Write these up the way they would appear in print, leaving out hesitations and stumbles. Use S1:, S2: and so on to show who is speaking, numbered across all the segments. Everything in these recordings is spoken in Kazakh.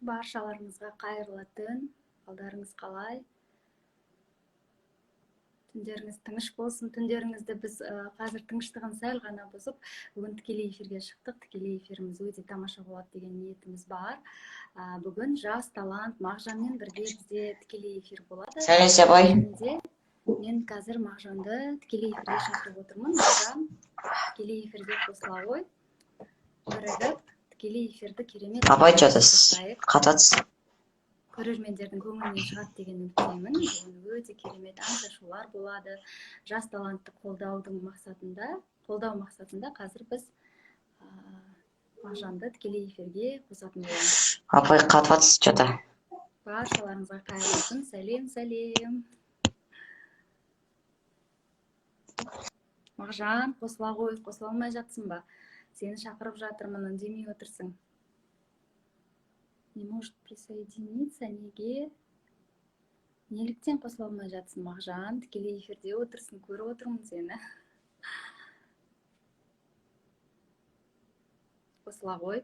S1: Баршаларыңызға қайырлы түн! Қалдарыңыз қалай? Түндеріңіз тыныш болсын. Түндеріңізді біз қазір тыныштығын сәл ғана бұзып, бүгін тікелей эфирге шықтық. Тікелей эфиріміз өте тамаша болады деген ниетіміз бар. Бүгін жас талант Мағжанмен бірге бізде тікелей эфир болады.
S2: Сәлеметсіз, апай.
S1: Және де мен қазір Мағжанды тікелей эфирге шақырып отырмын. Мағжан, тікелей эфирге қосыла ғой. Бірігіп тікелей эфирді керемет
S2: Апай, что-то
S1: жасайық.
S2: Қатып.
S1: Көрермендердің көңілінен шығады деген үміттемін. Бүгін өте керемет ән шашулар болады. Жас талантты қолдау мақсатында қазір біз Мағжанды тікелей эфирге қосатын боламыз.
S2: Апай, қатып жатсыз что-то.
S1: Баршаларыңызға қайырлы түн, сәлем, сәлем! Мағжан, қосыла ғой, қосыла алмай жатсың ба? Сені шақырып жатырмын, үндемей отырсың. Не может присоединиться. Неге, неліктен қосыла алмай жатсың, Мағжан? Тікелей эфирде отырсың, көріп отырмын сені. Қосыла ғой.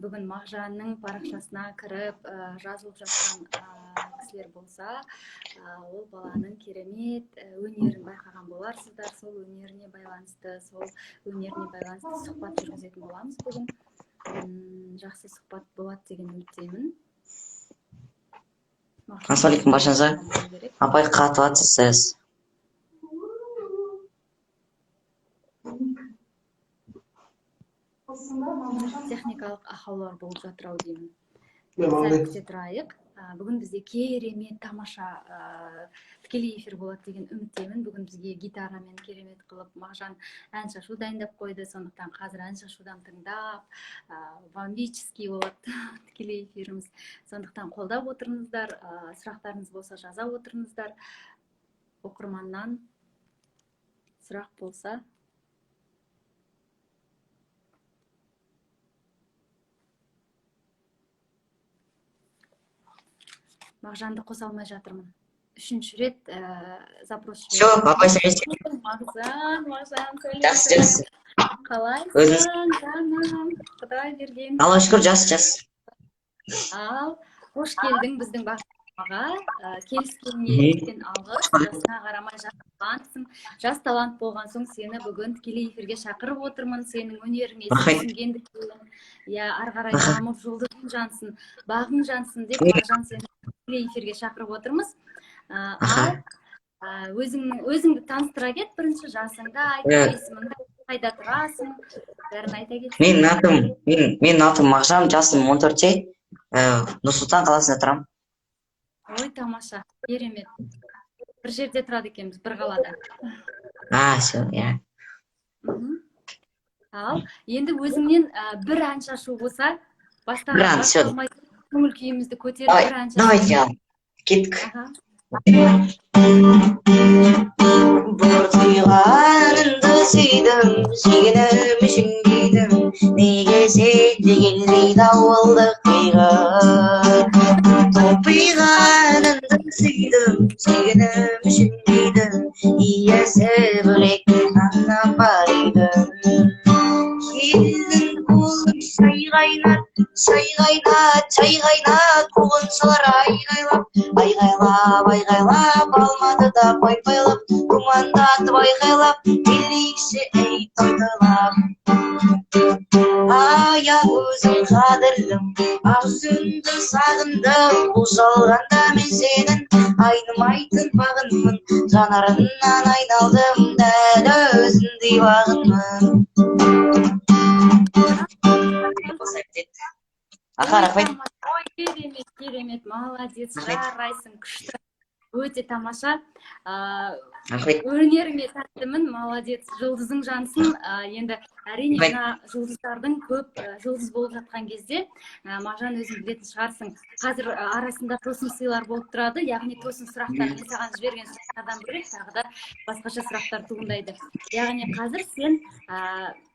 S1: Бүгін Мағжанның парақшасына кіріп, жазылып жатқан кісілер болса, ол баланың керемет өнерін байқаған боларсыздар. Сол өнеріне байланысты сұхбат жүргізетін боламыз бүгін. Жақсы сұхбат болады деген үміттемін.
S2: Ассалаумағалейкум баршаңызға.
S1: Болу керек.
S2: Апай, қатып жатсыз сіз.
S1: Техникалық ақаулар болып жатыр ау деймін. Сәл күте тұрайық. Бүгін бізде керемет, тамаша тікелей эфир болады деген үміттемін. Бүгін бізге гитарамен керемет қылып Мағжан ән шашу дайындап қойды, сондықтан қазір ән шашудан тыңдап, бомбический болады тікелей эфиріміз. Сондықтан қолдап отырыңыздар, сұрақтарыңыз болса, жаза отырыңыздар. Оқырманнан сұрақ болса. Мағжанды қоса алмай жатырмын. Үшінші рет запрос
S2: Все, апай, сәлеметсіз.
S1: Мағжан, Мағжан, сәлем!
S2: Жақсы, жақсы.
S1: Қалайсың,
S2: Өзіңіз?
S1: жаным? Құдай берген.
S2: Аллаға шүкір, жақсы, жақсы.
S1: Ал, қош келдің біздің бағдарламаға. Келіскеніңе үлкен алғыс. Жасыңа қарамай жас талантсың. Жас талант болған соң, сені бүгін тікелей эфирге шақырып отырмын. Сенің өнеріңе
S2: Рахмет.
S1: сүйсінгендіктен, иә, ары қарай дамып, жұлдызың жансын, бағың жансын деп, Мағжан, сені тікелей эфирге шақырып отырмыз. Ал өзіңді таныстыра кет бірінші, жасыңды айт, есіміңді айт, қайда тұрасың, бәрін айта кет.
S2: Менің атым Мағжан, жасым 14-те. Нұр Сұлтан қаласында тұрамын.
S1: Ой, тамаша, керемет! Бір жерде тұрады екенбіз, бір қалада.
S2: А, все, иә.
S1: Ал енді өзіңнен бір ән шашу болса, бастан
S2: Бір ән, всё.
S1: басталмай көңіл күйімізді көтеріп,
S2: Давай,
S1: бір ән шашу.
S2: давайте, ал. Кеттік.
S1: Аха.
S2: Бұртиғаныңды сүйдім, сүйгенім үшін күйдім, неге сен келмейді ауылды қиғыр. Томпиғаныңды сүйдім, сүйгенім үшін күйдім, иесі бөлек анам бар үйдің. Келін қолын шай қайнат, шай қайнат, шай қайнат, қолын салар айғайлап, айғайлап, айғайлап, Алматыда пай-пайлап, думандатып айғайлап, келейікші, ей, той тойлап. Ая, өзің қадірлім, ақ жүзіңді сағындым, бұл жалғанда мен сенің айнымайтын бағыңмын, жанарыңнан айналдым, дәл өзіңдей бағынмын. Аха, рахмет.
S1: Ой, керемет, керемет, молодец!
S2: Рахмет.
S1: Жарайсың, күшті, өте тамаша.
S2: Рахмет.
S1: Өнеріңе тәнтімін, молодец, жұлдызың жансын. Енді әрине,
S2: Рахмет.
S1: мына жұлдыздардың көп, жұлдыз болып жатқан кезде, Мағжан, өзің білетін шығарсың, қазір арасында тосын сыйлар болып тұрады, яғни тосын сұрақтар. Мен саған жіберген сұрақтардан бөлек тағы да басқаша сұрақтар туындайды. Яғни қазір сен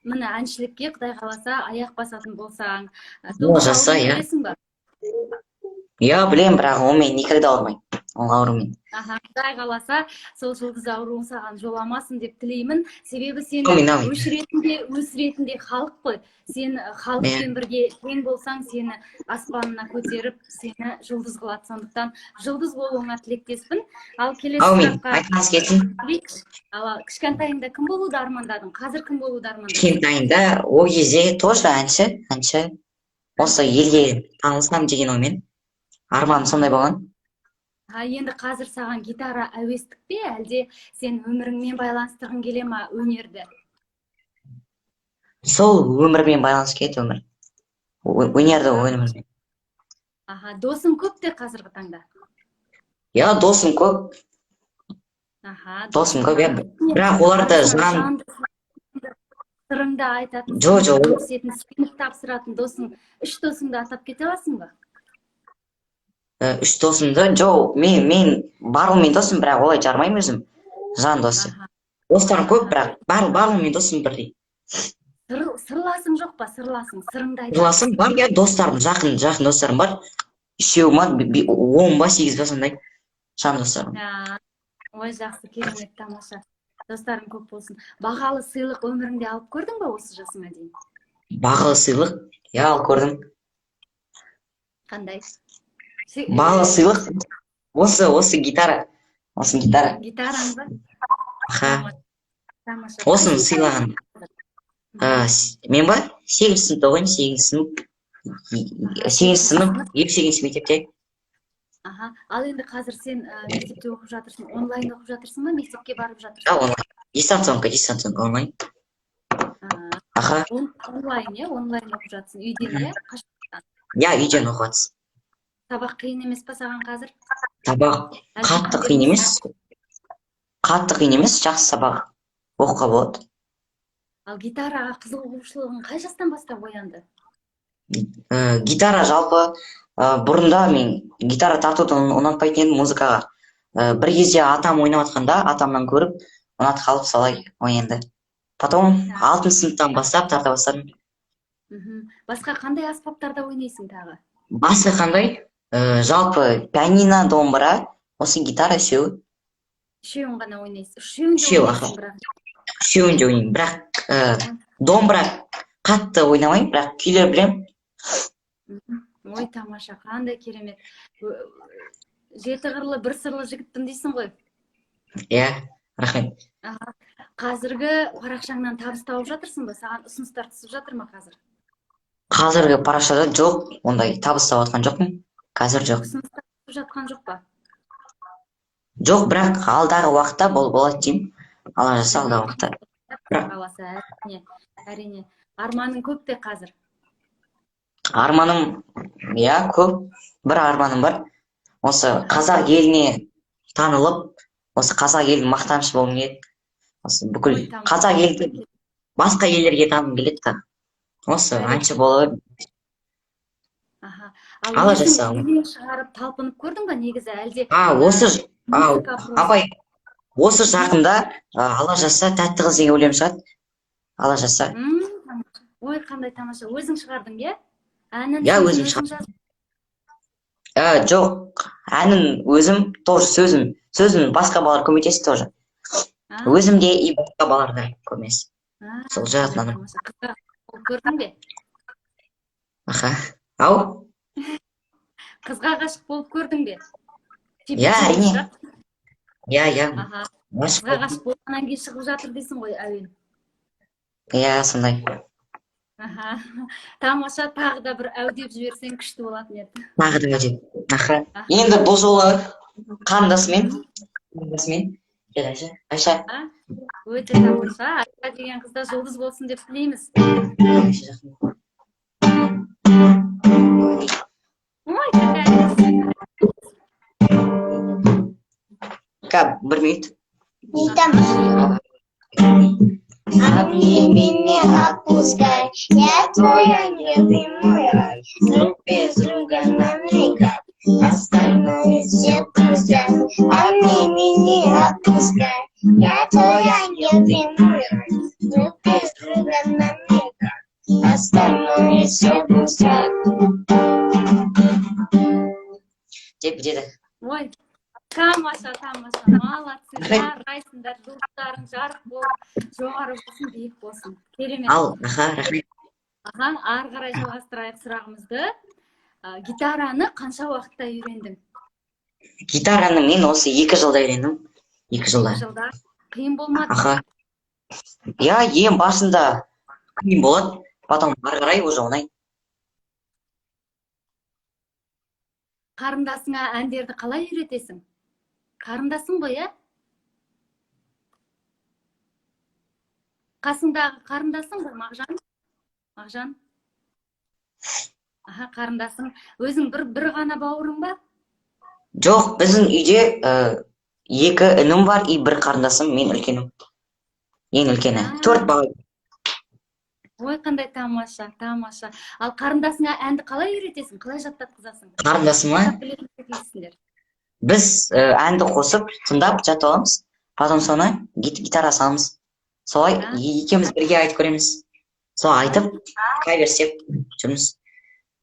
S1: міне, әншілікке, құдай қаласа, аяқ басатын болсаң,
S2: О, жаса, иә.
S1: білесің ба?
S2: Иә, білемін, бірақ онымен никогда ауырмаймын. Ол аурумен.
S1: Аха, Құдай қаласа, сол жұлдыз ауруың саған жоламасын деп тілеймін. Себебі сені
S2: Әумин, әумин.
S1: өшіретін де, өсіретін де халық қой. Сен халықпен бірге тең болсаң, сені аспанына көтеріп, сені жұлдыз қылады. Сондықтан жұлдыз болуыңа тілектеспін. Ал келесі
S2: Әумин.
S1: сұраққа
S2: Айтқаныңыз келсін.
S1: келейікші. Ал кішкентайыңда кім болуды армандадың? Қазір кім болуды армандайсың?
S2: Кішкентайында, ол кезде тоже әнші, осы елге танылсам деген оймен, арманым сондай болған.
S1: А енді қазір саған гитара әуестік пе, әлде сен өміріңмен байланыстырғың келе ма өнерді?
S2: Сол өмірмен байланысып келеді, өмір, өнерді өмірмен.
S1: Аха, досың көп те қазіргі таңда?
S2: Иә, досым көп. Досым көп, иә, бірақ оларды жан
S1: Сырыңды айтатын,
S2: Жо.
S1: бөлісетін, сеніп тапсыратын досың, үш досыңды атап кете аласың ба?
S2: Үш досымды, жоқ, мен барлығымен досым, бірақ олай жармаймын өзім жан досы. Достарым көп, бірақ барлығымен досым бірдей.
S1: Сырласың жоқ па, сырласың, сырыңды айтатын?
S2: Сырласым бар, иә, достарым, жақын жақын достарым бар, үшеу ма, 10 ба, сегіз ба, сондай жан достарым.
S1: Ой, жақсы, керемет, тамаша. Достарың көп болсын. Бағалы сыйлық өміріңде алып көрдің ба осы жасыңа дейін?
S2: Бағалы сыйлық, иә, алып көрдім.
S1: Қандай?
S2: Бағалы сыйлық осы гитара, осы гитара.
S1: Гитараң ба?
S2: Аха.
S1: Тамаша.
S2: Осыны
S1: Қайсы
S2: сыйлаған. Мен ба, сегізінші сыныпта оқимын, сегізінші сынып, сегізінші сынып, екі сегізінші мектепте.
S1: Аха, ал енді қазір сен мектепте оқып жатырсың, онлайн оқып жатырсың ба, мектепке барып жатырсың?
S2: Да, онлайн, дистанционка, онлайн. Аха.
S1: Онлайн, иә, онлайн оқып жатырсың үйден, иә? Қашықтан.
S2: Иә, үйден оқып жатырсыз.
S1: Сабақ қиын емес па саған қазір?
S2: Сабақ
S1: Әлде
S2: қатты қиын емес, қатты қиын емес, жақсы сабақ, оқуға болады.
S1: Ал гитараға қызығушылығың қай жастан бастап оянды?
S2: Гитара жалпы, бұрында мен гитара тартуды ұнатпайтын едім, музыкаға. Бір кезде атам ойнап жатқанда, атамнан көріп, ұнатып қалып, солай оянды. Потом алтыншы сыныптан бастап тарта бастадым.
S1: Басқа қандай аспаптарда ойнайсың тағы?
S2: Басқа қандай? Жалпы пианино, домбыра, осы гитара, үшеуі.
S1: Үшеуін ғана ойнайсың, үшеуін де
S2: Үшеу,
S1: ойнайсың
S2: аха.
S1: бірақ.
S2: Үшеуін де ойнаймын, бірақ домбыра қатты ойнамаймын, бірақ күйлер білемін.
S1: Ой, тамаша, қандай керемет. Жеті қырлы, бір сырлы жігітпін дейсің ғой.
S2: Иә, рахмет.
S1: Аха. Қазіргі парақшаңнан табыс тауып жатырсың ба? Саған ұсыныстар түсіп жатыр ма қазір?
S2: Қазіргі парақшада жоқ, ондай табыс тауып жатқан жоқпын қазір, жоқ.
S1: Ұсыныстар түсіп жатқан жоқ па?
S2: Жоқ, бірақ алдағы уақытта болады деймін, Алла жазса, алдағы уақытта. Бірақ
S1: Қаласа, әрине, әрине. Арманың көп пе қазір?
S2: Арманым, иә, көп. Бір арманым бар: осы қазақ еліне танылып, осы қазақ елінің мақтанышы болғым келеді, осы бүкіл
S1: Ой, тамаша.
S2: қазақ елді басқа елдерге танығым келеді да, осы әнші болып.
S1: Ал
S2: Алла
S1: өзің
S2: жазса.
S1: өлең шығарып талпынып көрдің ба негізі, әлде
S2: А осы
S1: музыка просто?
S2: Апай, осы жақында, Алла жазса, «Тәтті қыз» деген өлең шығады, Алла жазса.
S1: Тамаша. Ой, қандай тамаша. Өзің шығардың, иә, әнін,
S2: Иә,
S1: сөзін
S2: өзім
S1: өзің
S2: шығардым.
S1: жаздың?
S2: Жоқ, әнін өзім тоже, сөзім басқа балалар көмектесті тоже. Өзім де и басқа балалар да көмектесті сол жазатын адам.
S1: Тамаша. Қызға болып көрдің бе?
S2: Аха, ау.
S1: Қызға ғашық болып көрдің бе?
S2: Иә, әрине. Иә. Ғашық
S1: Қызға
S2: болдым.
S1: ғашық болғаннан кейін шығып жатыр дейсің ғой әуен.
S2: Иә, сондай.
S1: Аха, тамаша. Тағы да бір әу деп жіберсең, күшті болатын еді.
S2: Тағы да әу, аха. Енді бұл жолы қарындасымен кел, Айша, Айша.
S1: Өте тамаша. Айша деген қызда жұлдыз болсын деп тілейміз.
S2: Айша, жақын.
S1: Ой, какая красивая.
S2: Бір минут.
S3: Не там. Обними меня, отпускай, я твой ангел, ты мой рай. Друг без друга нам никак, остальное все друзья. Обними, не отпускай, я твой ангел, ты мой рай. Друг без друга нам никак, остальное все пустяк.
S2: Деп бітеді.
S1: Ой. Тамаша, тамаша, молодцы, жарайсыңдар, жұлдыздарың жарық болып, жоғары болсын, биік болсын. Керемет.
S2: Ал, аха, рахмет.
S1: Аха, ары қарай жалғастырайық сұрағымызды. Гитараны қанша уақытта үйрендің?
S2: Гитараны мен осы 2 жылда үйрендім. 2 жылда.
S1: 2 жылда. Қиын болмады?
S2: Аха. Иә, ең басында қиын болады, потом ары қарай уже оңай.
S1: Қарындасыңа әндерді қалай үйретесің? Қарындасың ғой, ә? Қасыңдағы қарындасың ғой, Мағжан? Мағжан? Аха, қарындасың. Өзің бір ғана бауырың ба?
S2: Жоқ, біздің үйде 2 інім бар, и бір қарындасым, мен үлкенім. Ең үлкені. 4 бала.
S1: Ой, қандай тамаша, тамаша. Ал қарындасыңа әнді қалай үйретесің? Қалай жаттатқызасың?
S2: Қарындасыма? Біз әнді қосып, тыңдап жатып аламыз. Потом соны гитара саламыз. Солай екеуміз бірге айтып көреміз. Солай айтып, кавер істеп жүрміз.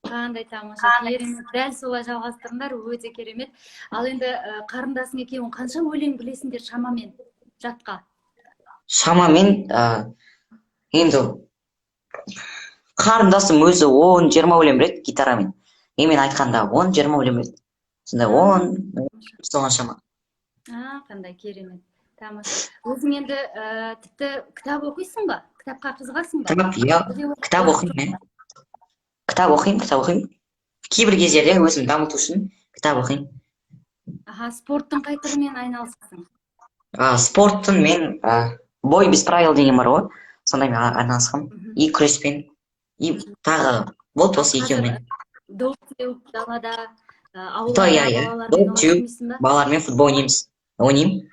S1: Қандай тамаша, керемет. Дәл солай жалғастырыңдар, өте керемет. Ал енді қарындасың екеуің қанша өлең білесіңдер шамамен жатқа?
S2: Шамамен, енді қарындасым өзі 10-20 өлең біледі гитарамен. Мен айтқанда 10-20 өлең біледі. Сондай 10, соған шама.
S1: Қандай керемет. Тамаша. Өзің енді тіпті кітап оқисың ба? Кітапқа қызығасың ба?
S2: Кітап, иә, кітап оқимын мен. Кітап оқимын, кітап оқимын. Кейбір кездерде өзім дамыту үшін кітап оқимын.
S1: Аха, спорттың қай түрімен айналысасың?
S2: Спорттың мен бой без правил деген бар ғой, сондаймен айналысқанмын. И күреспен, и тағы болды осы екеуімен.
S1: Доп теуіп далада, ауылда
S2: балалармен ойнайсың ба? Балалармен футбол ойнаймыз. Ойнаймын.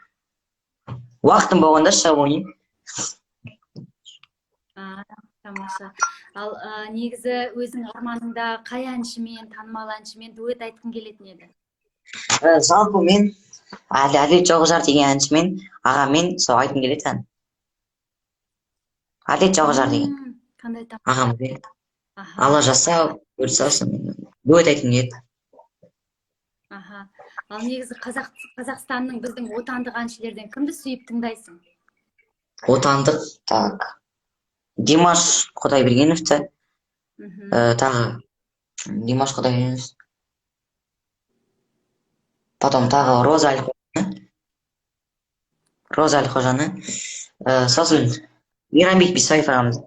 S2: Уақытым болғанда шығып ойнаймын.
S1: Тамаша. Ал негізі өзің арманыңда қай әншімен, танымал әншімен дуэт айтқың келетін еді?
S2: Жалпы мен Әділет Жалғызжар деген әншімен, ағаммен сол айтқым келеді ән. Әділет Жалғызжар деген.
S1: Қандай тамаша.
S2: Ағамызбен. Алла жазса, бұйырса, сонымен дуэт айтқым келеді.
S1: Аха. Ал негізі Қазақстанның біздің отандық әншілерден кімді сүйіп тыңдайсың?
S2: Отандық, так. Димаш Құдайбергеновті, тағы Димаш Құдайбергенов. Потом тағы Роза Әлқожаны. Роза Әлқожаны. Сосын Мейрамбек Бесбаев ағамыз.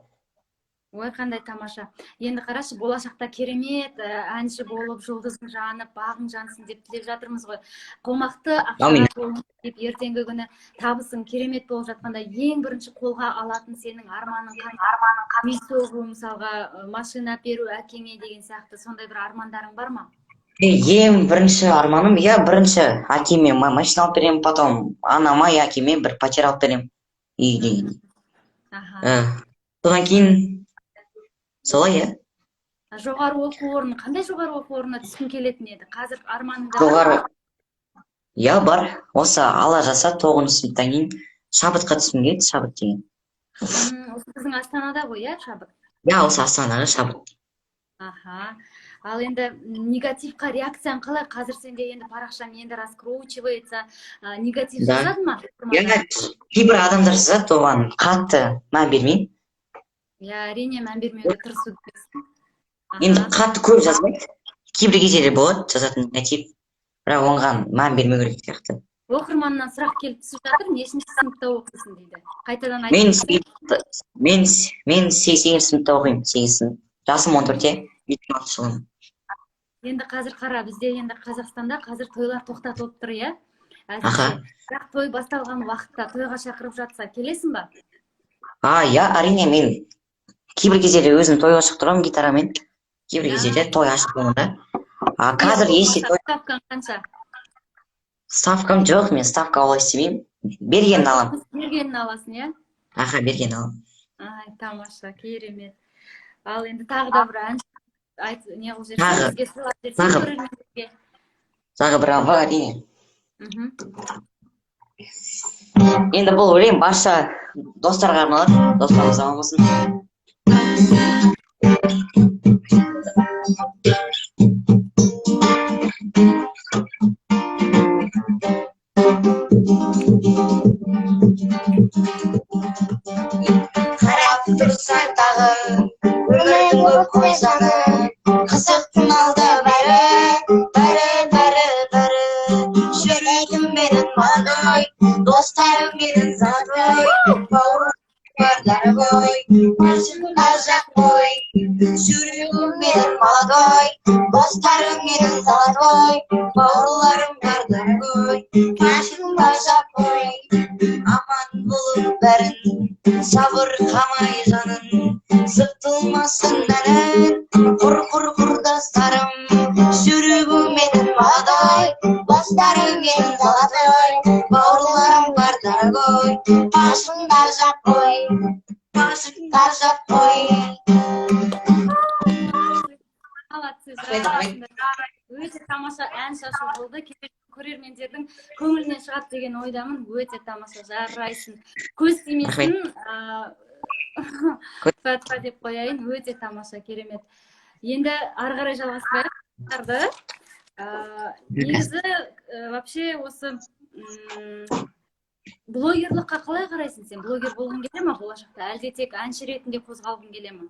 S1: Ой, қандай тамаша. Енді қарашы, болашақта керемет әнші болып, жұлдызың жанып, бағың жансын деп тілеп жатырмыз ғой. Қомақты ақшаға толып деп ертеңгі күні табысың керемет болып жатқанда ең бірінші қолға алатын сенің арманың қандай? Үй соғу, мысалға, машина беру әкеңе деген сияқты сондай бір армандарың бар ма?
S2: Ең бірінші арманым, иә, бірінші әкеме машина алып беремін, потом анама, әкеме бір пәтер алып беремін үй деген. Содан кейін солай, иә.
S1: Жоғары оқу орны, қандай жоғары оқу орнына түскің келетін еді? Қазір арманыңда
S2: Жоғары, иә, бар. Осы Алла жазса 9-шы сыныптан кейін Шабытқа түскім келеді, Шабыт деген.
S1: Осы біздің Астанада ғой, иә, Шабыт?
S2: Иә, осы Астанадағы Шабыт.
S1: Аха. Ал енді негативқа реакцияң қалай? Қазір сенде енді парақшаң енді раскручивается. Негатив жазады ма?
S2: Иә, кейбір адамдар жазады, оған қатты мән бермеймін.
S1: Иә, әрине мән бермеуге тырысу керексің.
S2: Енді қатты көп жазбайды. Кейбір кездерде болады жазатын негатив, бірақ оған мән бермеу керек сияқты.
S1: Оқырманнан сұрақ келіп түсіп жатыр, нешінші сыныпта оқисың дейді. Қайтадан
S2: айтып. Мен 8-ші сыныпта оқимын, 8 сынып. Жасым 14-те, 2006 жылы.
S1: Енді қазір қара, бізде енді Қазақстанда қазір тойлар тоқтатылып тұр, иә?
S2: Аха.
S1: Бірақ той басталған уақытта тойға шақырып жатса, келесің ба?
S2: Иә, әрине, мен кейбір кездерде өзім тойға шығып тұрамын гитарамен. Кейбір кездерде той ашық болғанда. Қазір если той...
S1: Ставкаң қанша?
S2: Ставкам жоқ, мен ставка олай істемеймін. Бергенін аламын.
S1: Бергенін аласың, иә?
S2: Аха, бергенін аламын.
S1: Ай, тамаша, керемет. Ал енді тағы да бір ән айт, не қылып жіберсең, бізге сыйлап жіберсең көрермендерге.
S2: Тағы бір ән бар, әрине. Енді бұл өлең барша достарға арналады. Достарымыз аман болсын. Қарап тұрсаң тағы, өмірдің көп қой заңы. Қызықтың алды бәрі, бәрі, бәрі, бәрі. Жүрегім менің молодой, достарым менің золотой, бауырларым бар дорогой, башыңда жақ қой. Жүрегім менің молодой, достарым менің золотой, бауырларым бар дорогой, башыңда жақ қой. Аман болып бәрін, сабыр қамай жанын, сытылмасын әнін, құр, құр, құрдастарым. Жүрегім менің молодой, достарым менің золотой, бауырларым бар дорогой, башыңда жап қой, башыңда жап қой.
S1: Молодцы!
S2: Рахмет, рахмет.
S1: Өте тамаша ән шашу болды. Көрермендердің көңілінен шығады деген ойдамын. Өте тамаша, жарайсың, көз тимесін, фатха деп қояйын. Өте тамаша, керемет. Енді ары қарай жалғастырайық. Негізі, вообще осы блогерлыққа қалай қарайсың? Сен блогер болғың келе ма болашақта, әлде тек әнші ретінде қозғалғың келе ма?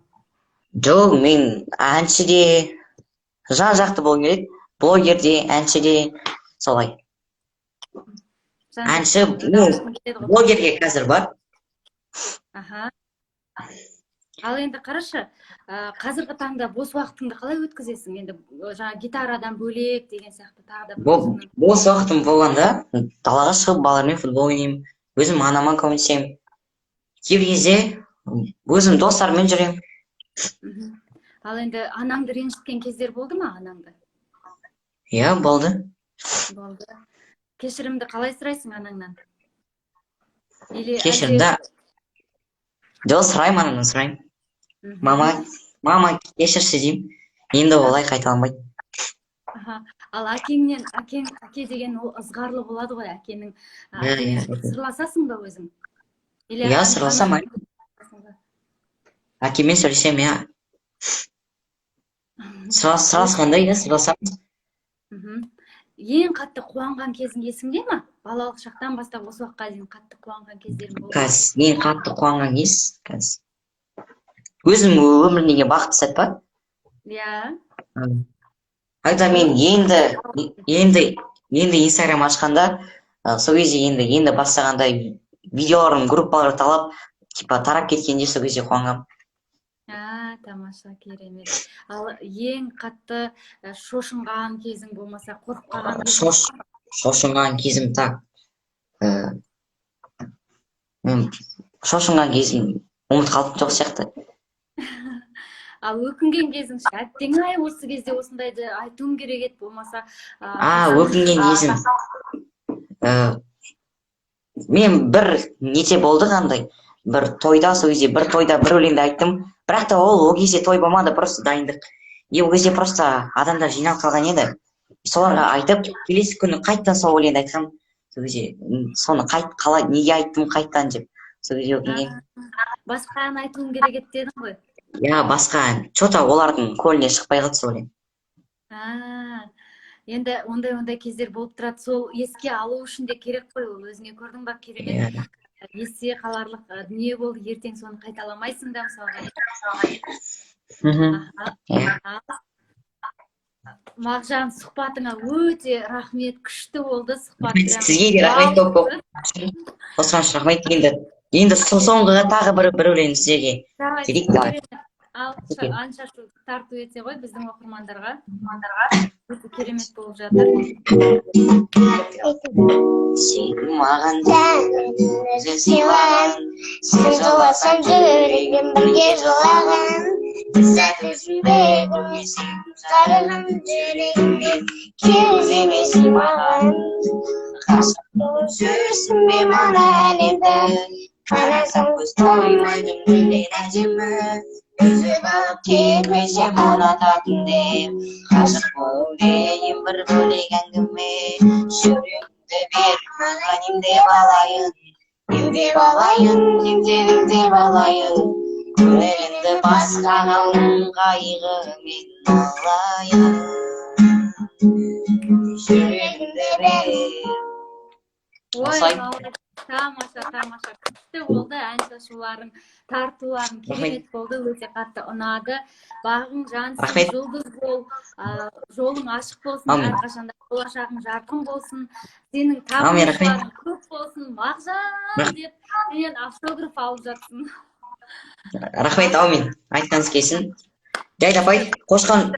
S2: Жоқ, мен әнші де, жан жақты болғым келеді, блогер де, әнші де, солай.
S1: Жан
S2: Әнші,
S1: жақты
S2: ну,
S1: дамығың келеді ғой.
S2: Блогерге қазір бар.
S1: Аха, ал енді қарашы, қазіргі таңда бос уақытыңды қалай өткізесің енді, жаңа гитарадан бөлек деген сияқты, тағы да бір өзіңнің
S2: Бос уақытым болғанда далаға шығып, балалармен футбол ойнаймын, өзім анама көмектесемін, кейбір кезде өзім достарыммен жүремін.
S1: Ал енді анаңды ренжіткен кездер болды ма, анаңды?
S2: Иә, болды.
S1: Болды. Кешірімді қалай сұрайсың анаңнан или
S2: Кешірімді, жоқ, сұраймын, анамнан сұраймын. «Мама, мама, кешірші», — деймін, енді олай қайталанбайды.
S1: Аха. Ал әкеңнен? Әкең, әке деген ол ызғарлы болады ғой, әкенің
S2: Иә,
S1: әкеңмен
S2: иә.
S1: сырласасың ба өзің или
S2: Иә, сырласамын.
S1: Сырласасың ба?
S2: Әкеммен сөйлесемін, иә. Сырласқанда, иә, сырласамыз.
S1: Ең қатты қуанған кезің есіңде ма? Балалық шақтан бастап осы уақытқа дейін қатты қуанған кездерің болды ма?
S2: Қазір ең қатты қуанған кез, қазір өзім өмірімдегі бақытты сәт па?
S1: Иә.
S2: Когда мен енді Инстаграм ашқанда, сол кезде енді бастағанда, видеоларым группалар талап, типа тарап кеткенде, сол кезде қуанғанмын.
S1: А, тамаша, керемет. Ал ең қатты шошынған кезің болмаса қорқып қалған кезің?
S2: Шошынған кезім, так, мен шошынған кезім ұмытып қалыппын, жоқ сияқты.
S1: Ал өкінген кезің ше? Әттең ай, осы кезде осындайды айтуым керек еді болмаса
S2: А, өкінген кезім, мен бір нете болды, қандай бір тойда, сол кезде бір тойда бір өлеңді айттым, бірақ та ол кезде той болмады, просто дайындық, и ол кезде просто адамдар жиналып қалған еді, соларға айтып, келесі күні қайтадан сол өлеңді айтқанмын. Сол кезде соны қайт, қалай, неге айттым қайтадан деп, сол кезде өкінгенмін.
S1: Басқа ән айтуым керек еді дедің ғой.
S2: Иә, басқа ән, че то олардың көңілінен шықпай қалды сол өлең.
S1: А, енді ондай кездер болып тұрады. Сол еске алу үшін де керек қой ол өзіңе, көрдің ба, керемет есте қаларлық дүние болды. Ертең соны қайталамайсың да, мысалға. Аха.
S2: Иә.
S1: Мағжан, сұхбатыңа өте рахмет, күшті болды сұхбат прям.
S2: Сізге де рахмет көп көп, қосқан үшін рахмет. Енді соңғыға тағы бір өлең сіздерге
S1: Давай,
S2: керек, давай.
S1: Керемет. Ал ән шашу тарту ете ғой біздің оқырмандарға, өте керемет болып жатыр.
S2: Сен маған
S3: Өзі сыйлаған, сен жыласаң, жүрегім бірге жылаған. Сәт есімде сарыған, жүрегімде кеудеме сыймаған. Ғашық болып жүрсің бе мына әлемді? Қарасам, көз тоймайды гүлден әдемі. Үзіп алып кетпесем ұнататын деп.
S2: Ғашық болу деген бір бөлек әңгіме. Жүрегімді бер маған, емдеп алайын, емдеп алайын, емдеп, емдеп алайын. Көңіліңді басқа қайғы мен алайын. Жүрегімді бер.
S1: Ой,
S2: Осылай.
S1: молодец. Тамаша, тамаша, күшті болды ән шашуларың, тартуларың керемет болды, өте қатты ұнады. Бағың жансын,
S2: Рахмет.
S1: жұлдыз бол, жолың ашық болсын,
S2: Әумин.
S1: әрқашанда болашағың жарқын болсын, сенің
S2: Әумин, рахмет.
S1: табынушыларың көп болсын, Мағжан деп сенен автограф алып жатсын.
S2: Рахмет, әумин, айтқаныңыз келсін. Жайт апай, қосқан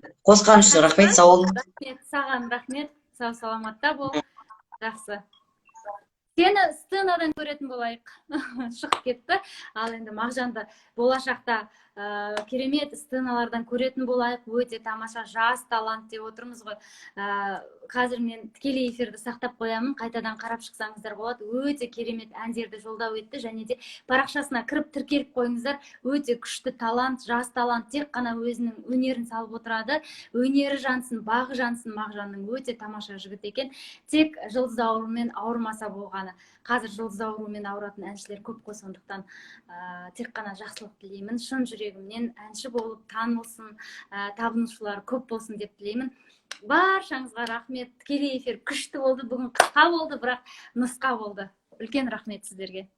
S2: үшін рахмет, сау болың.
S1: Рахмет саған, рахмет, сау саламатта бол. Жақсы, сені сценадан көретін болайық. Шығып кетті. Ал енді Мағжанды болашақта керемет сценалардан көретін болайық. Өте тамаша жас талант деп отырмыз ғой. Қазір мен тікелей эфирді сақтап қоямын, қайтадан қарап шықсаңыздар болады. Өте керемет әндерді жолдау етті және де парақшасына кіріп, тіркеліп қойыңыздар. Өте күшті талант, жас талант, тек қана өзінің өнерін салып отырады. Өнері жансын, бағы жансын Мағжанның. Өте тамаша жігіт екен, тек жұлдыз ауруымен ауырмаса болғаны. Қазір жұлдыз ауруымен ауыратын әншілер көп қой, сондықтан тек қана жақсылық тілеймін шын жүрегімнен. Әнші болып танылсын, табынушылары көп болсын деп тілеймін. Баршаңызға рахмет. Тікелей эфир күшті болды бүгін, қысқа болды, бірақ нұсқа болды. Үлкен рахмет сіздерге.